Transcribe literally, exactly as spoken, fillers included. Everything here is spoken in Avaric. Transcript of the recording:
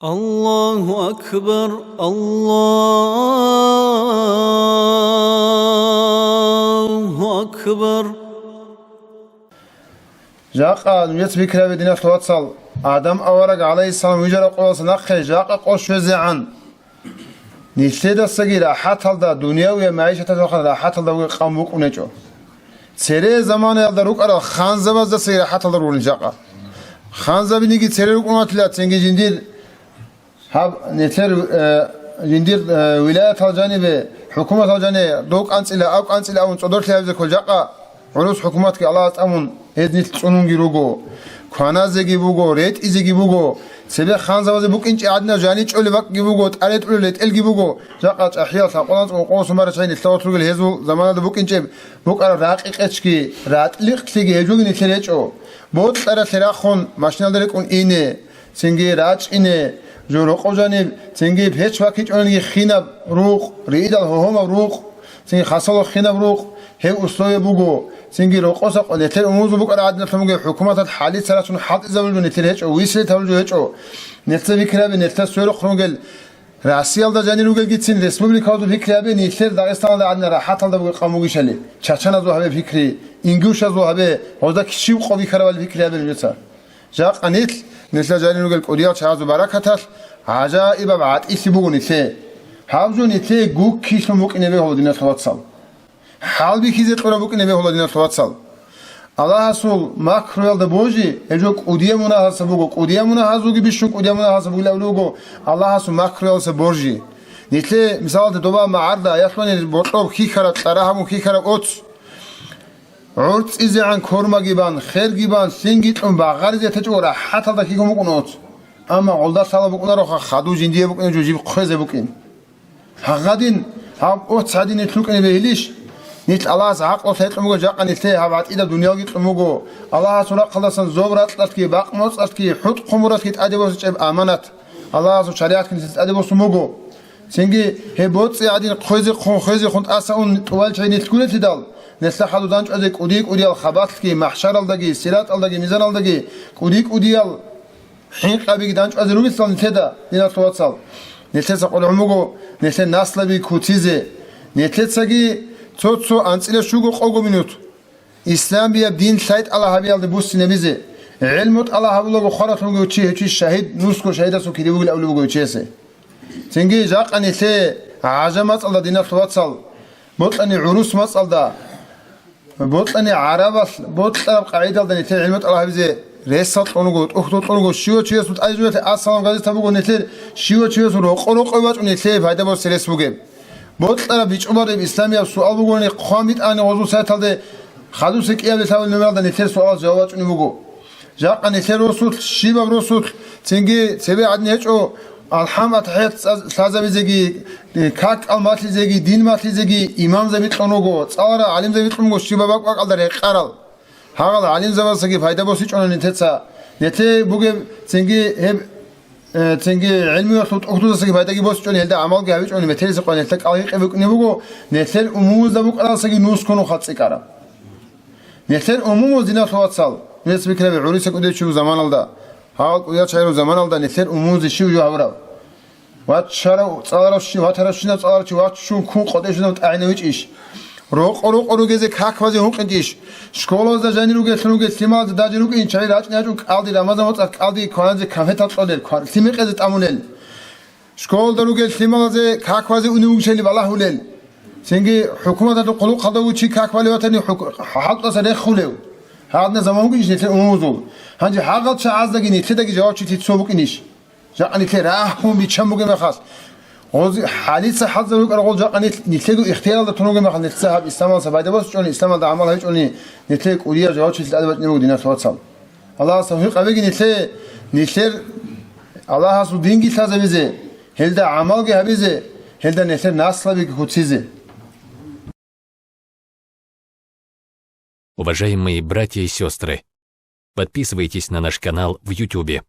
Аллагьу акбар, Аллагьу акбар. Жакъа нужеца пикрабе, диналъул вацал, Адам авараг гӀалайгьиссалам вижараб къоялдаса нахъе жакъа къо щвезегӀан, нилъедасаги рахӀаталда, дунявияб магӀишаталъулъан рахӀаталда вугеб къавм букӀун гьечӀо. Цере заманаялда рукӀарал ханзабаздасаги рахӀаталда ругони жакъа. Ханзабиниги цере рукӀунатила, цинги жиндир гьаб нилъер, э, жиндир, э, вилаятал жанибе, хӀукуматал жане, дов кӀанцӀила, ав кӀанцӀила абун цӀодорлъи гьабизе ккола жакъа. ГӀурус хӀукуматги Аллагьас тӀамун, гьез нилъ цӀунунги руго, кваназеги буго, ретӀизеги буго, цебе ханзабазе букӀинчӀеб гӀадинаб жаничӀолеб бакӀги буго, тӀаретӀулел ретӀелги буго. Жакъа чӀахӀиял лъабкъоялда анцӀго къосун барачӀай нилъ лъават ругел гьезул заманалда букӀинчӀеб букӀараб ракъи-къечги, ратӀлихълъиги гьеб жоги нилъер гьечӀо. Бокьаралъе рахун машиналда рекӀун ине, цинги рачӀине, жо рокъов жаниб, цинги печ бакичӀониги хинаб рукъ, риидал гьогьомаб рукъ, цинги хасало хинаб рукъ, гьеб условие буго, цинги рокъоса къо-, нилъер умумузул букӀараб гӀадиналъун бугеб хӀукуматалъ хӀалица рачун хӀалтӀизабулеб жо нилъер гьечӀо, висизе тавулеб жо гьечӀо. Нилъер пикри гьабе, нилъер сверухъ ругел Россиялда жанир ругелгицин республикаялда пикри гьабе, нилъер Дагъистаналда гӀадин рахӀаталда бугеб къавм бугищали, чачаназул гьабе пикри, ингушазул гьабе, гьозда щиб къо бихьарабали пикри гьабе нужеца. Жакъа нилъ, нилъер жанир ругел кӀудиял чагӀазул баракаталъ гӀажаибаб гӀатӀилъи буго нилъее. Гьаб жо нилъее гуккилъун букӀине бегьула, диналъул вацал. ХӀалбихьизе кьураб букӀине бегьула, диналъул вацал. Аллагьасул макруялда божи, гьеб жо кӀудияб мунагьалса буго, кӀудияб мунагьазулги бищун кӀудияб мунагьалса бугилан абулеб буго, Аллагьасул макруялдаса боржи. Нилъее, мисалалда, доба магӀарда аялъуланил бокьоб хьихьараб, кьара гьабун хьихьараб оц. ГӀорцӀизегӀан кормаги бан, херги бан, лъинги кьун багъаризе течӀого рахӀаталда хьихьун букӀун оц. Амма гъолда лъала букӀунароха хадув жиндие букӀине жо жиб хъвезе букӀин. Гьагъадин, гьаб оц гьадин нилъ рукӀине бегьилищ? Нилъ Аллагьас гӀакълу лъай кьун буго, жакъа нилъее гьаб гӀатӀидаб дунялги кьун буго. Аллагьасул рахъалдасан зоб-ракьалъги, бакъ-моцӀалъги, хӀутӀ-хъумуралъги тӀаде босичӀеб аманат. Аллагьасул шаригӀатги нилъеца тӀаде босун буго. Цинги гьеб боцӀи гӀадин хъвезехъун, хвезехъун тӀаса ун тӀубал чагӀи нилъ гурелъидал, нилъа хадув данчӀвазе кӀуди-кӀудиял хабалъги, махӀшаралдаги, сираталдаги, мизаналдаги кӀуди-кӀудиял хӀинкъабиги данчӀвазе ругелъул нилъеда, диналъул вацал. Нилъеца къваригӀун буго нилъер наслаби куцизе. Нилъецаги цо-цо анцӀила щуго къого минут исламияб дин лъайтӀала гьабиялде буссинабизе. ГӀилму тӀала гьабулаго хваралъунги чи гьев чи шагьид, нусго шагьидасул кири вугилан абулеб буго гьев чиясе. Цинги жакъа нилъее гӀажамацӀалда, диналъул вацал, бокьани гӀурус мацӀалда, бокьани гӀарабалъ бокьараб къагӀидалда нилъее гӀилму тӀалаб гьабизе ресал кьун руго, тӀухьдул кьун руго, щивав чиясул тӀажуялъе ассалам газета буго нилъер, щивав чиясул рокъо-рокъой бачӀун нилъее пайда босе рес бугеб. Бокьараб бичӀчӀулареб исламияб суал бугони, хъван битӀани гъозул сайталде хадусе кӀиабилъ гьавил номералда нилъер суалал жаваб бачӀунеб буго. Жакъа нилъер росулъ, щибаб росулъ, цинги цебе гӀадин гьечӀо, алхӀам-атахӀият цӀа-, лъазабизеги, как-кӀал малъизеги, дин малъизеги имамзаби кьун руго, цӀаларал гӀалимзаби кьун руго, щибаб бакӀ-бакӀалда рекъарал. Гьагъал гӀалимзабаздаги пайда босичӀони нилъеца, нилъее бугеб цинги гьеб, э, цинги гӀилмуялъул тӀухьдузасаги пайдаги босичӀони, гьелда гӀамалги гьабичӀони, метерисехъан нилъер кӀалгӀи къибукӀине буго, нилъер умумузда букӀаралсаги нусго нуха цӀикӀкӀараб. Нилъер умумуз, диналъул вацал, нилъ пикраби гӀуриса кӀудев чи вугеб заманалда, гьал кӀудиял чагӀи ругеб заманалда нилъер умумузе щив жо гьабураб? Ваччарав цӀаларав щи-, ватарав щинав цӀаларав чи ваччун ккун къотӀешунав тӀагӀинавичӀищ? Рокъо-рокъо ругезе как базе гьукъинчӀищ? Школазда жанир ругеллъун ругел лъималазда даже рукӀин чагӀи рачӀни рачӀун кӀалди, Рамазан моцӀалъ кӀалди кваназе конфетал кьолел, ква-, лъимекъезе тӀамулел. Школалда ругел лъималазе как базе унев вугищали балагьулел. Цинги хӀукуматалъул хъулухъалда вугев чи как балев ватани хӀук-, хӀалтӀаса рехулев. Гьадна заман вугищ нилъер умумузул. Гьанже гьагъал чагӀаздаги нилъедаги жавабчилъи цо букӀинищ? Жакъа нилъер рагьун биччан бугеб мехалъ, гъози хӀалица хӀалзаб рукӀарал гъол жакъа нилъ-, нилъего ихтияралда тун бугеб мехалъ, нилъеца гьаб исламалдаса пайда босичӀони, исламалда гӀамал гьабичӀони, нилъее кӀудияб жавабчилъи тӀаде бачӀунеб буго, диналъул вацал. Аллагьасда тавфикъ гьабеги нилъее, нилъер Аллагьасул динги лъазабизе, гьелда гӀамалги гьабизе, гьелда нилъер наслабиги куцизе. Уважаемые братья и сестры, подписывайтесь на наш канал в Ютубе.